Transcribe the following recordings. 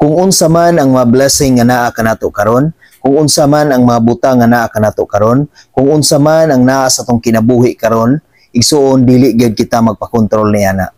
Kung unsa man ang mga blessing nga naa kanato karon, kung unsa man ang mga butang nga naa kanato karon, kung unsa man ang naa sa atong kinabuhi karon, igsuon, dili gyud kita magpakontrol niana.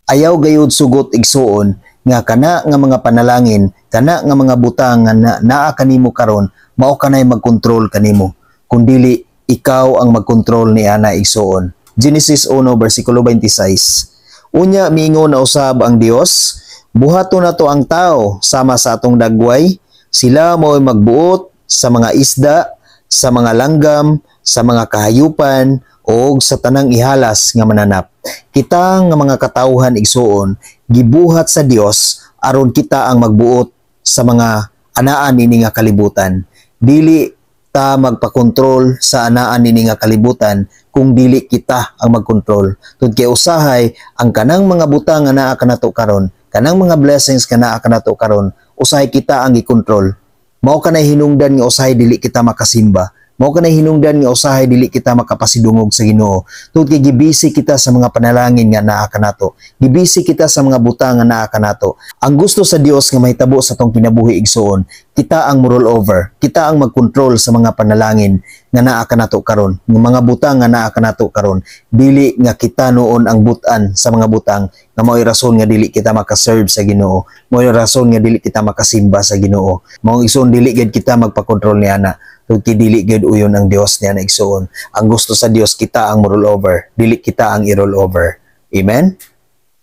Ayaw gayud sugot, igsuon, nga kana nga mga panalangin, kana nga mga butang nga naa kanimo karon, mao kanay magkontrol kanimo. Kung dili ikaw ang magkontrol niana, igsuon. Genesis 1 versikulo 26. Unya miingon na usab ang Dios, "Buhaton nato ang tao sama sa atong dagway, sila mo'y magbuot sa mga isda, sa mga langgam, sa mga kahayupan, o sa tanang ihalas nga mananap." Kita nga mga katawhan, igsuon, gibuhat sa Dios aron kita ang magbuot sa mga anaan ini nga kalibutan. Dili ta magpakontrol sa anaan ini nga kalibutan kung dili kita ang magkontrol. Tungod kay usahay ang kanang mga butang nga naa kanato karon, kanang mga blessings nga naa kanato karon, usahay kita ang gikontrol. Mao kanay hinungdan nga usahay dili kita makasimba. Mao kanay hinungdan nga usahay dili kita makapasidungog sa Ginoo. Tungod kay gibisi kita sa mga panalangin nga naa kanato. Gibisi kita sa mga butang nga naa kanato. Ang gusto sa Dios nga mahitabo sa atong kinabuhi, igsuon, kita ang mo roll over. Kita ang magkontrol sa mga panalangin nga naa kanato karon, nga mga butang nga naa kanato karon. Dili nga kita noon ang butan sa mga butang nga mao'y rason nga dili kita makaserve sa Ginoo. Mao'y rason nga dili kita makasimba sa Ginoo. Mao, igsuon, dili gid kita magpakontrol niana. Tungod kay dili gyud uyon ang Dios niya na, igsuon. Ang gusto sa Dios, kita ang mo roll over, dili kita ang i-roll over. Amen.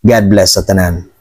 God bless sa tanan.